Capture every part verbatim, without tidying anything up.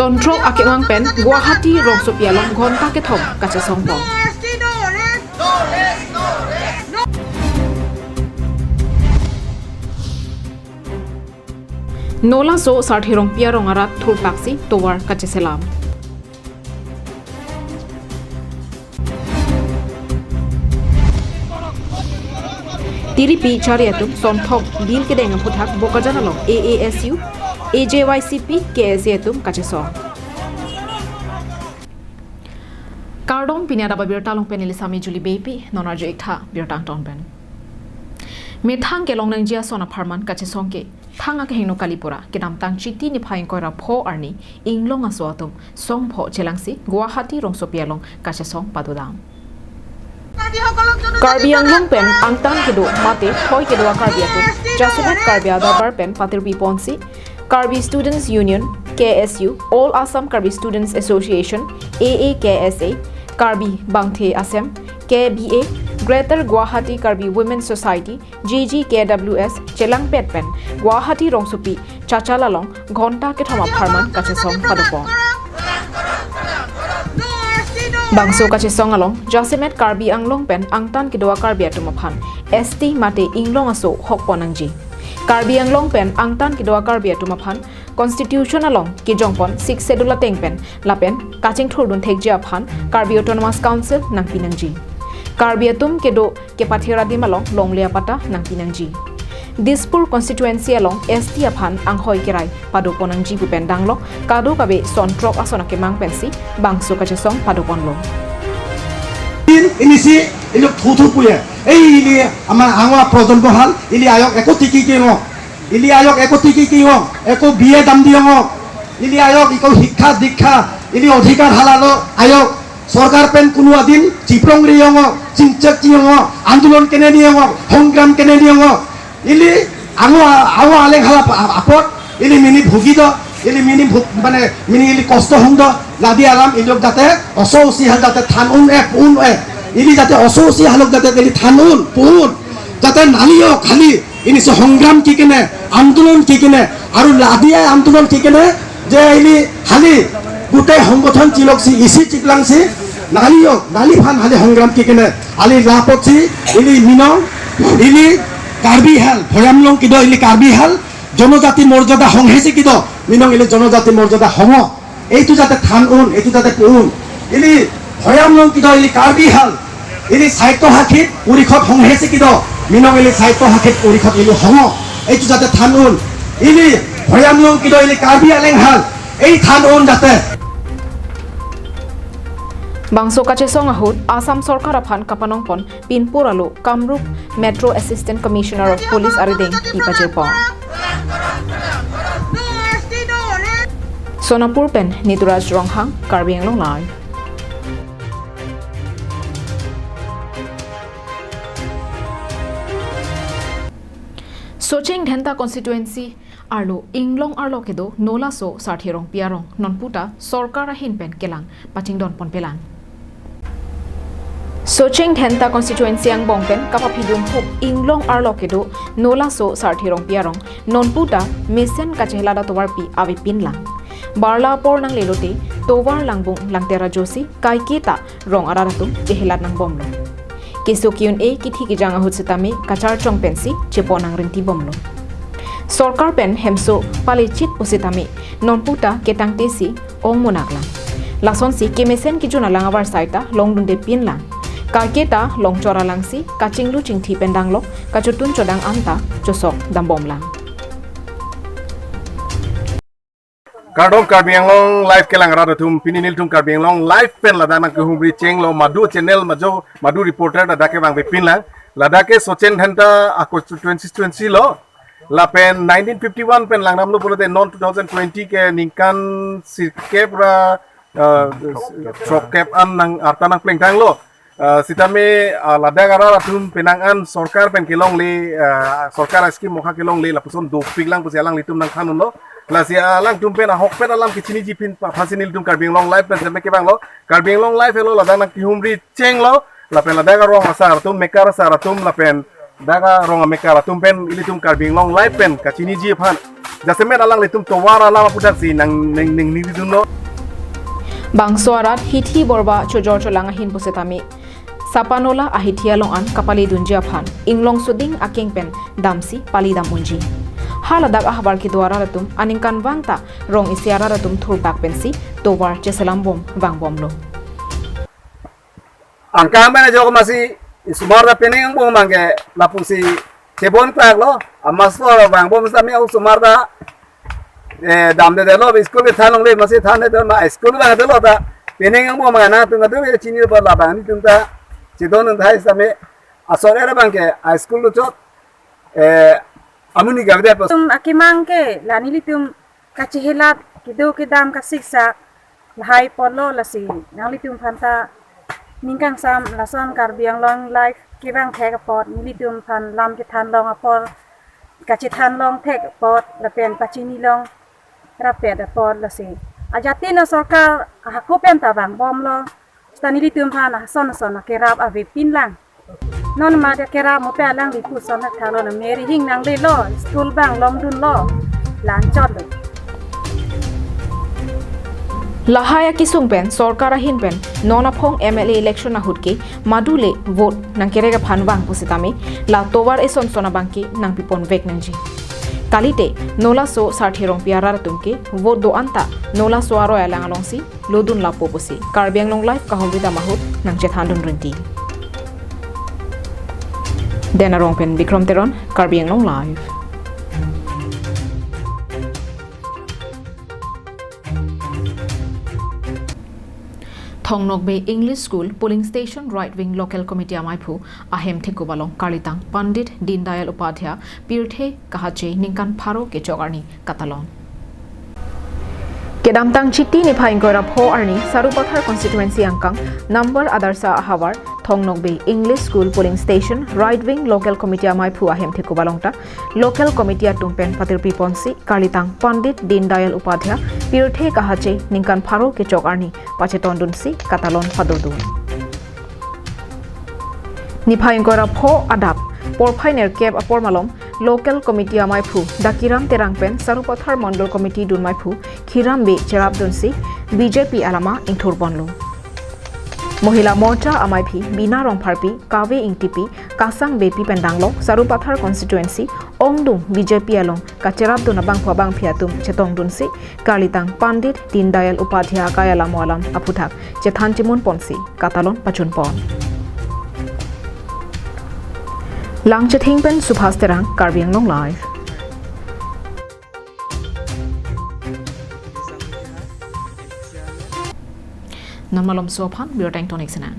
Son throk akemang pen Guwahati rongsopi along ghonta kethom kachesong pon. Nolaso Sarthe Rongpi arong arat thurpaksi tovar kacheselam. Tiripi chari atum son thok bil kedeng aphuthak Bokajan along A A S U, A J Y C P, K S A atum kachesong. Kardom, pini adap abirta along pen neli Sami Juli Beypi, non arju iktha birta angton pen. Methang kelong nangji ason apharman kachesong ke thang akehingno Kalipura, kedamtang Chiti niphai ingkoi ra pho arni inglong aso atum song pho chelangsi Guwahati rongsopi along kachesong padodam. Karbi Anglong pen angtan kedo mate hoi kedo a-Karbi atum jasemet Karbi Adorbar pen patirpi ponsi Karbi Students Union, K S U, All Assam Karbi Students Association, A A K S A, Karbi Bangthe Assam, K B A, Greater Guwahati Karbi Women Society, G G K W S, chelangpet pen Guwahati rongsopi Chachal along ghonta kethom apharman kachesong padopon. Bangso kachesong along jasemet Karbi Anglong pen angtan kedo a-Karbi atum aphan S T mate inglong aso hok pon nangji. Karbi Anglong pen angtan kedo a-Karbi atum aphan Constitution along kejongpon Sixth Schedule ateng pen lapen kachingthurdun thekji aphan Karbi Autonomous Council nangpi nangji. Karbi atum kedo kepathir adim along longle apatta nangpi nangji. Dispur constituency along S T aphan anghoi kerai padopon nangji pu pen danglok kadokave son throk ason akemang pensi bangso kachesong padoponlo. Inisi ilok thuthu puye. Ei ili ama angwa projon bohal ili ayok eko tiki kimo. Ili ayok eko tiki kimo. Eko B A damdi ongo. Ili ayok iko hikha dikha. Ili odhikar halalo ayok. Sorkar pen kunu adin chiprong ri ongo, chingchak chi ongo, andolon kene ni ongo, hongram kene ni ongo. Ili ango ango aleng hala pa- apot, ili mini bhugi do, ili mini bhug mane mini ili kosto hung do, ladi alam ilok jate oso usi hal jate than un e, un e. Ili jate oso usi halok jate ili than un, pu un. Jate nali yok hali, inisi hongram kikene, andolon kikene, aru ladi andolon kikene, je ili hali, gutei honggothan chiloksi isi chiklangsi, nali yok, nali phan hali hongram kikene, ali lapotsi, ili minong, ili Karbi hal, Bhoyam along kedo ili Karbi hal, jonojati morjada honghesi kedo, minong ili jonojati morjada hongo. Eitu jate than un, eitu jate pu un. Ili Bhoyam along kedo ili Karbi hal. Ili Sahitya Hakhit porikhod honghesi kedo. Minong ili Sahitya Hakhit porikhod ili hongo. Eitu jate than un. Ili Bhoyam along kedo ili Karbi Anglong hal. Ei than un jate. Bangso kachesong ahut Assam Sorkar aphan kapanongpon Pinpur alo Kamrup Metro Assistant Commissioner of Police arideng ipajirpon. Sonapur pen Nituraj Ronghang, Karbi Anglong Live. Socheng Dhenta constituency arlo inglong arlo kedo Nolaso Sarthe Rongpi arong nonputa sorkar ahin pen kelang pachingdon ponpelang. Socheng Dhenta constituency angbong pen kapaphidun hup inglong arlo kedo Nolaso Sarthe Rongpi arong nonputa mesen kachehelat atovarpi avepinlang. Barla apor nanglelote tovar langbung langtera josi kaiketa rong arat atum chehelat nangbomlo. Keso ke-un-e kithi kejang ahut setame kacharchong pensi chepon nangrinti bomlo. Sorkar pen hemso palechit pusitame nonputa ketangtesi ong monaklang. Lasonsi kemesen kejun alang avarsai ta longdundepinlang. Kaiketa longchor alangsi kachinglu chingthi pen danglok kachotun chodang anta chosok dambomlang. Kardom Karbi Anglong Live kelang arat atum, pini nelitum Karbi Anglong Live pen ladak nangkehumri chenglo, madu channel majo, madu reporter ladak ke bang bepin lang. Ladak ke Socheng Dhenta a constituency lo. Lapen nineteen fifty-one pen langdamlo pulote non two thousand twenty ke ningkan sirkep ra, eh, throkkep an nang arta nangplengtanglo. Ah, sitame, ah, ladak arat atum penang an sorkar pen kelongle, ah, sorkar scheme mokha kelongle lapuson dopiklang pusi alanglitum nangthandunlo. Lasi alangtum pen ahokpet alam kechiniji aphan, aphansi nelitum Karbi Anglong Live pen seme kevanglo. Karbi Anglong Live helo ladak nangkehumri chenglo. Lapen ladak arong asar atum, mekar asar atum, lapen dak arong amekar atum pen ilitum Karbi Anglong Live pen kachiniji aphan. Jasemet alanglitum tovar alam aputhaksi nang ning ning ning dunlo. Bangso arat hithi borba chojor cholang ahin pusitame Sapanola ahithi along an kapali dunji aphan inglong suding akeng pen damsi pali dam unji. Haladak ahavar kedo arat atum aningkanvang ta rong isi arat atum thurtak pensi tovar cheselam bom vangbomlo. Angkang pen ajok masi isomar ta pening angbong abangke lapusi chebon klak lo, amaslo vangbom sami osomar ta, eh, damdedetlo, school kethan longle, masi thandedetlo, ma school abang dolo ta pening angbong abang nangtum kadokave chini pa labang nelitum ta chedon un thai sami asor era abangke high school lo chot, eh, amonit gavedet pas. Tum akemang ke la nelitum kachehelat kedo kedam kasiksak lahai apotlo, lasi nanglitum aphan ta ning kangsam lason Karbi Anglong Live kevang thek apot, nelitum aphan lam kethan long apor, kachethan long thek apot lapen pachini long rapet apot, lasi ajatin asorkar ahako pen ta vangbomlo. Seta nelitum aphan ason ason akerap avepin lang. Non mate kerap mo pe alangli puson thakthak lo, na meri hing nanglelo, school abang longdunlo, la-anchotlo. Lahai akesung pen sorkar ahin pen non aphong M L A election ahut ke madule vote nangkerek aphan vang pusitame la tovar eson son abangke nangpiponvek nangji. Kalite Nolaso Sarthe Rongpi arat atum ke vote do-an ta Nolaso aroi alang alongsi lodun lapo pusi Karbi Anglong Live kahumri dam ahut nangchethandun rinti. Dena Rong pen Bikram Teron, Karbi Anglong Live. Thong Nokbe English School Polling Station Right Wing Local Committee amaiphu ahem thekup along karlitang Pandit Deendayal Upadhyaya Pirthe Kahache ningkan pharo kechok arni katalon. Kedamtang Chiti niphai ingkoi ra pho arni Sarupathar constituency angkang number Adarsha ahavar Thong Nokbe English School Polling Station Right Wing Local Committee amaiphu ahem thekup along ta Local Committee atum pen patirpi ponsi karlitang Pandit Deendayal Upadhyaya Pirthe Kahache ningkan pharo kechok arni pachetondunsi katalon padodun. Niphai ingkoi ra pho adap porphai nerkep apor malom Local Committee amaiphu Dakiram Terang pen Sarupathar Mondol Committee dunmaiphu Khiram Bey cherapdunsi B J P alama ingthurponlo. Mohila Morcha amaiphi Bina Rongpharpi, Kave Ingtipi, Kasang Beypi pen danglok Sarupathar constituency ongdung B J P along kacherapdun abangphu abangphi atum chetongdunsi karlitang Pandit Deendayal Upadhyaya akai alamo alam aphuthak chethan chemun ponsi katalon pachun pon. Langchething pen Subhas Terang, Karbi Anglong Live. Non malomso aphan birta ingtonik sinang.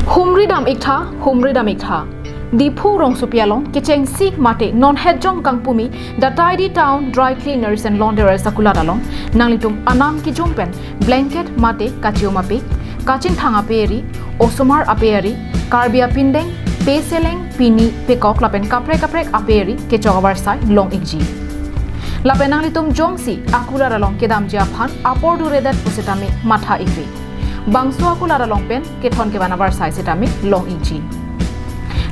Humri dam iktha, humri dam iktha. Diphu rongsopi along kechengsi mate non hetjong kangpumi The Tidy Town Dry Cleaners and Launderers akulat along nanglitum anam kejum pen blanket mate kachium ape, kachingthang ape ri, osomar ape ri, Karbi apindeng, peseleng, pini, pekok lapen kaprek kaprek ape ri kechok avarsai long ikji. Lapen nanglitum jongsi akulat along kedamji aphan apor duredet pusitame matha ikri. Bangso akulat along pen kethon kevan avarsai sitame long ikji.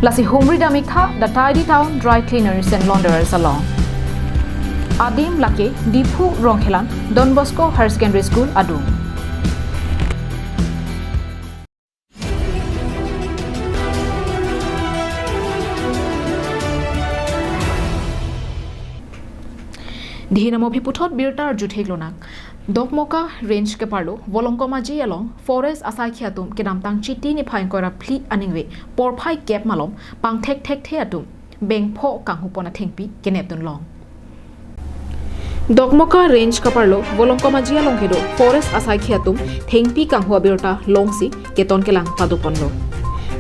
Lasi humri dam iktha The Tidy Town Dry Cleaners and Launderers along. Adim lake Diphu Rongkhelan Don Bosco Higher Secondary School adung. Dihi namo aphi puthot birta arju thek lonang. Dokmoka Range keparlo Volongkom Aji along Forest asaikhi atum kedamtang Chiti niphai ingkoi ra phli aningve porphai kep malom pangthek thekthe atum beng pho kanghu pon athengpi kenepdun long. Dokmoka Range keparlo Volongkom Aji along kedo Forest asaikhi atum thengpi kanghu abirta longsi keton kelang pado ponlo.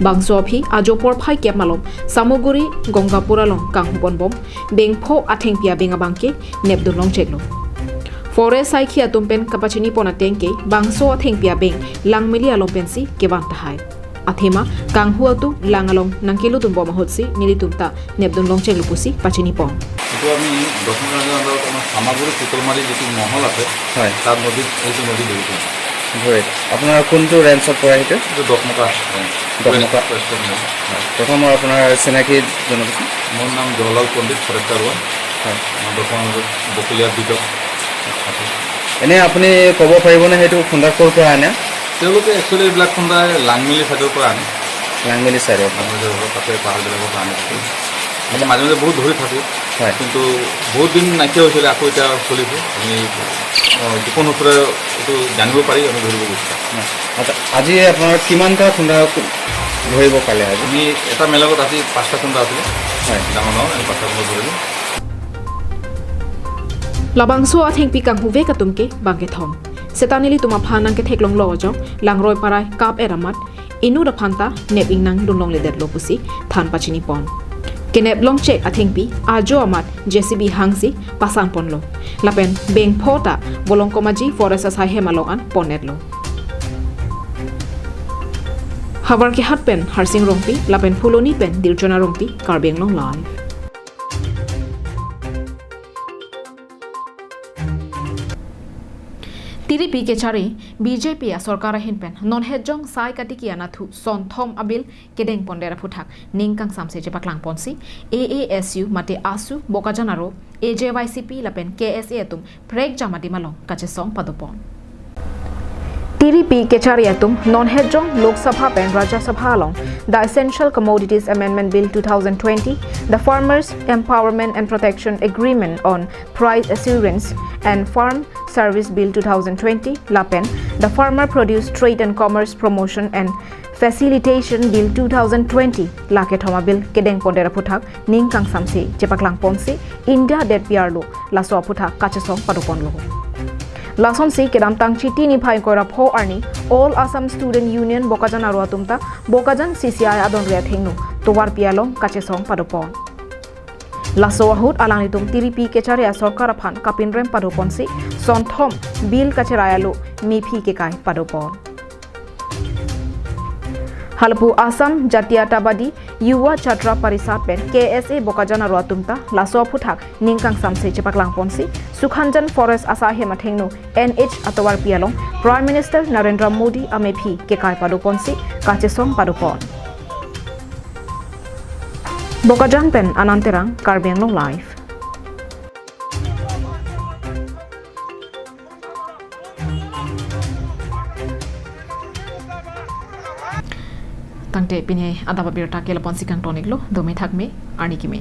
Bangso aphi ajo porphai kep malom Samoguri Gongapur along kanghu ponbom beng pho athengpi abeng abangke nepdun longcheklo. Forest asaikhi atum pen kapachini pon ateng ke bangso athengpi abeng Langmili along pensi kevan tahai. Athema kanghu atum lang along nangkeludunbom ahutsi nelitum ta nepdun longcheklo pusi pachini pon. এইটো আমি দক্ষিণ কাৰ্বি আংলঙত আমাৰ চামাগুৰি চিতলমাৰী যিটো মহল আছে, হয়। তাত নদীত এইটো নদী বৈ যায়। হয়, আপোনাৰ কোনটো ৰেঞ্জত পৰে সেইটো? এইটো দকমকা। দকমকা। West, west corner. প্ৰথম মই আপোনাৰ চিনাকি জনাবচোন। মোৰ নাম জৱাহৰলাল পণ্ডিত, ফৰেষ্টাৰ ওৱান। হয়। মই বৰ্তমান বকলীয়া বিটত আছোঁ। এনে আপুনি ক'ব পাৰিবনে সেইটো খুন্দা ক'ৰ পৰা আনে? তেওঁলোকে একচুৱেলি এইবিলাক খুন্দাই লাংমিলি ছাইডৰ পৰা আনে। লাংমিলি ছাইডৰ পৰা। লাংমিলি ছাইডৰ পৰা তাতে পাহাৰবিলাকৰ পৰা আনে থাকে। আমি মাজে মাজে বহুত ধৰি থাকোঁ। হয়। কিন্তু বহুত দিন নাইকিয়া হৈছিলে, আকৌ এতিয়া চলিছে। আমি অ, গোপন সূত্ৰে এইটো জানিব পাৰি আমি ধৰিব গৈছোঁ। আচ্ছা, আজি আপোনাৰ কিমানটা খুন্দা ধৰিব পালে আজি? আমি এটা মেলাগত আজি পাঁচটা খুন্দা আছিলে। হয়। ডাঙৰ ডাঙৰ, আমি পাঁচটা খুন্দা ধৰিলোঁ। Labangso athengpi kanghuvek atum ke bangkethom. Seta nelitum aphan nangketheklonglo ajok, langroi parai kap-et amat, inut aphan ta nep ingnang dunlongledetlo pusi than pachinipon. Kenep longchek athengpi ajo amat J C B hangsi pasanponlo. Lapen bengpho ta Bolongkomaji Forest asai hem along an ponnetlo. Howraghat pen Harsing Rongpi, lapen Phuloni pen Dirjona Rongpi, Karbi Anglong Live. Tiripi kechari B J P asorkar ahin pen non hetjong sai katiki anatthu sonthom abill kedengpondet aphuthak ning kangsamse chepaklangponsi A A S U mate ASU, Bokajan Aro, A J Y C P lapen K S A atum prekjam adim along kachesong padopon. Tiripi kechari atum non hetjong Lok Sabha pen Rajya Sabha along the Essential Commodities Amendment Bill two thousand twenty, the Farmers Empowerment and Protection Agreement on Price Assurance and Farm Service Bill two thousand twenty lapen the Farmer Produce Trade and Commerce Promotion and Facilitation Bill two thousand twenty la kethom abill kedengpondet aphuthak ning kangsamse chepaklangponsi India detpi arlo laso aphuthak kachesong padoponlo. Lasonsi kedamtang Chiti niphai ingkoi ra pho arni All Assam Student Union Bokajan Aro atum ta Bokajan C C I adonri athengno tovarpi along kachesong padopon. Laso ahut alanglitum tiripi kechari asorkar aphan kapinrem padoponsi sonthom bill kacherai alo mephi kekai padopon. Halapu Assam Jatiyatabadi Yuva Chhatra Parishad pen K S A Bokajan Aro atum ta laso aphuthak ning kangsamse chepaklangponsi Sukhanjan Forest asai hem athengno N H atovarpi along Prime Minister Narendra Modi amephi kekai padoponsi kachesong padopon. Bokajan pen Anand Terang, Karbi Anglong Live. Tangte pini adap abirta ke lapu-ansi kangton-iklo, dome thakme, arni keme.